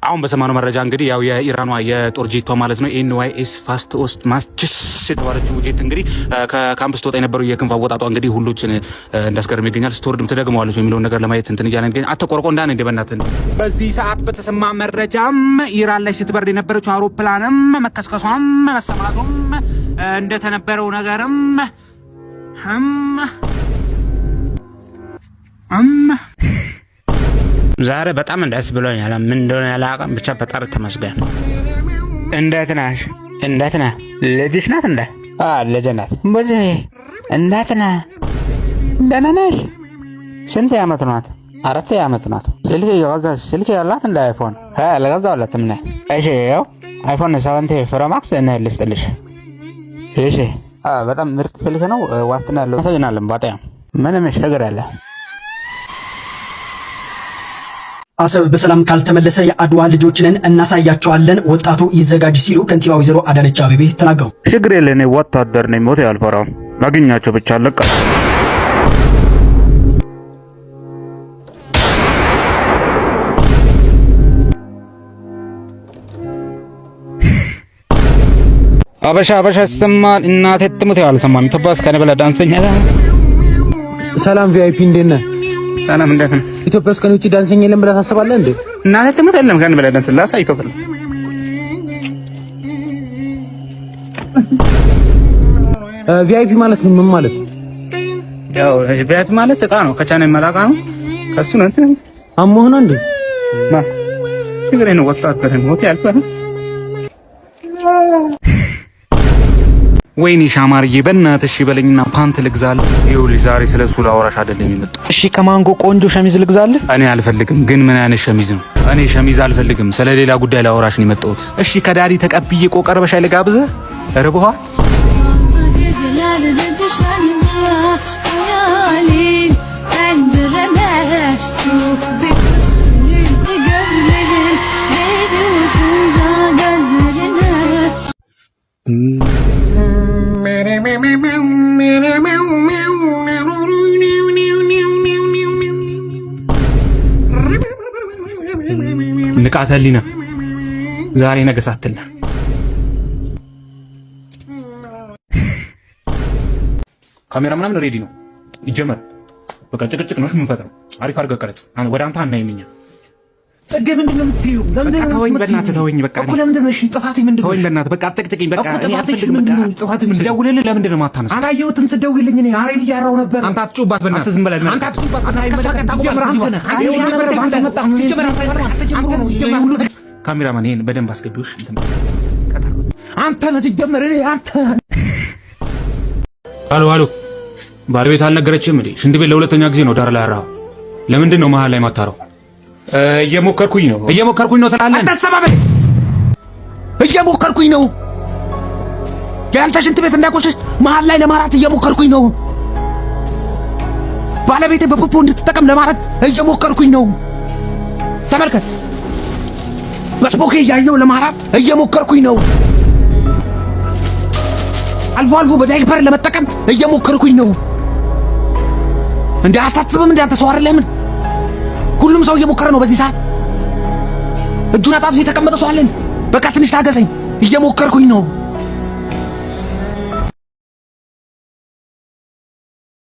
አሁን በሰማነው መረጃ እንግዲህ ያው የኢራኗ የጦር ጄቷ ማለት ነው NYS fast ኦስት ማስችስ የተባለችው ጄት እንግዲህ ከካምፕ ስትወጣ የነበረው የክንፍ አወጣጧ እንግዲህ ሁሎችን እንዳስገርም ይገኛል። ስትወርድም ትደግመዋለች የሚለውን ነገር ለማየት እንትን እያለ ይገኛል። አተቆርቆ እንዳን እንደ በእናትህ። በዚህ ሰዓት በተሰማ መረጃም ኢራን ላይ ስትበር የነበረችው አውሮፕላንም መከስከሷም መሰማቱም እንደተነበረው ነገርም ዛሬ በጣም ደስ ብሎኛል። ምን እንደሆነ ያላውቅም፣ ብቻ ፈጣሪ ተመስገን። እንዴት ነሽ? እንዴት ነህ? ልጅሽ ናት እንደ? አዎ ልጅ ናት። በዚህ እንዴት ነህ? ደህና ነሽ? ስንት ዓመት ናት? 4 ዓመት ናት። ስልክ የገዛ ስልክ ያላት እንደ iPhone አልገዛሁለትም። እኔ እሺ፣ ያው iPhone 17 Pro Max እኔ ልስጥልሽ። እሺ፣ በጣም ምርጥ ስልክ ነው፣ ዋስትና ያለው። አመሰግናለሁ። በጣም ምንም ችግር የለ። አሰብ በሰላም ካልተመለሰ የአድዋ ልጆችንን እናሳያቸዋለን፣ ወጣቱ ይዘጋጅ ሲሉ ከንቲባ ወይዘሮ አዳነች አቤቤ ተናገሩ። ችግር የለ፣ እኔ ወታደር ነኝ፣ ሞት አልፈራም። ላግኛቸው ብቻ አለቃ። አበሻ አበሻ ይሰማል። እናቴ ትሙት አልሰማም። ኢትዮጵያ ውስጥ ከኔ በላይ ዳንሰኛ። ሰላም VIP፣ እንዴት ነህ? ሰላም፣ እንዴት ነህ? ኢትዮጵያ ውስጥ ከኔ ውጪ ዳንሰኛ የለም ብለህ ታስባለህ እንዴ? እናቴ ትሙት የለም ከኔ በላይ ዳንስ ላሳይ ከፍል። VIP ማለት ምን ማለት ነው? ያው VIP ማለት እቃ ነው፣ ከቻይና የሚመጣ እቃ ነው። ከሱ ነው እንትን። አሞህ ነው እንዴ? ማ ችግር ነው፣ ወታደር ነው፣ ሞት ያልፋል። ወይኔ ሻማርዬ በእናትሽ በለኝና ፓንት ልግዛል። ይኸውልሽ ዛሬ ስለ እሱ ላወራሽ አይደለም የመጣሁት። እሺ ከማንጎ ቆንጆ ሸሚዝ ልግዛልህ? እኔ አልፈልግም። ግን ምን አይነት ሸሚዝ ነው? እኔ ሸሚዝ አልፈልግም። ስለ ሌላ ጉዳይ ላወራሽ ነው የመጣሁት። እሺ ከ daddy ተቀብዬ ቆቀር በሻይ ልጋብዝህ? ርቦሃል? Gecelerde düşen hayalin pencereler çok bir üstünü gözlerin değdi uzunca gözlerine. ንቃተ ህሊና ዛሬ ነገ ሳትልና ካሜራ ምናምን ready ነው። ይጀመር። በቃ ጭቅጭቅ ነው የምንፈጥረው። አሪፍ አድርገህ ቀረጽ። ወደ አንተ አናይም እኛ። ጽጌ ምንድን ነው የምትይው? በቃ ተወኝ፣ በእናትህ ተወኝ። በቃ እኮ ለምንድን ነው? እሺ ጥፋቴ ምንድን ነው? ተወኝ በእናትህ በቃ አትጨቅጭቅኝ። በቃ እኮ እኔ ጥፋቴ አልፈልግም። ምንድን በቃ ነው? ጥፋቴ ምንድን ነው? ስደውልልህ ለምንድን ነው የማታነሳው? አላየሁትም። ስደውልልኝ እኔ አሬን እያራሁ ነበር። አንተ አትጩባት፣ በእናትህ ዝም በል። አንተ አትጩባት። ካሜራማን ይሄን በደንብ አስገቢው። እሺ አንተ ነህ ሲጀመር እኔ አንተ። አሎ አሎ፣ ባለቤት አልነገረችህም እንዴ? ሽንት ቤት ለሁለተኛ ጊዜ ነው ዳር ላይ ያራኸው። ለምንድን ነው መሀል ላይ ማታረው? እየሞከርኩኝ ነው እየሞከርኩኝ ነው ትላለህ። አታሰባበል። እየሞከርኩኝ ነው። የአንተ ሽንት ቤት እንዳይቆሽሽ መሀል ላይ ለማራት እየሞከርኩኝ ነው። ባለቤቴ በፖፖ እንድትጠቀም ለማራት እየሞከርኩኝ ነው። ተመልከት፣ በስፖኬ እያየሁ ለማራት እየሞከርኩኝ ነው። አልፎ አልፎ በዳይፐር ለመጠቀም እየሞከርኩኝ ነው። እንዴ አስታስብም እንዴ አንተ ሰው አይደለህም? ሁሉም ሰው እየሞከረ ነው በዚህ ሰዓት። እጁን አጣጥፎ የተቀመጠ ሰው አለን። በቃ ትንሽ ታገሰኝ፣ እየሞከርኩኝ ነው።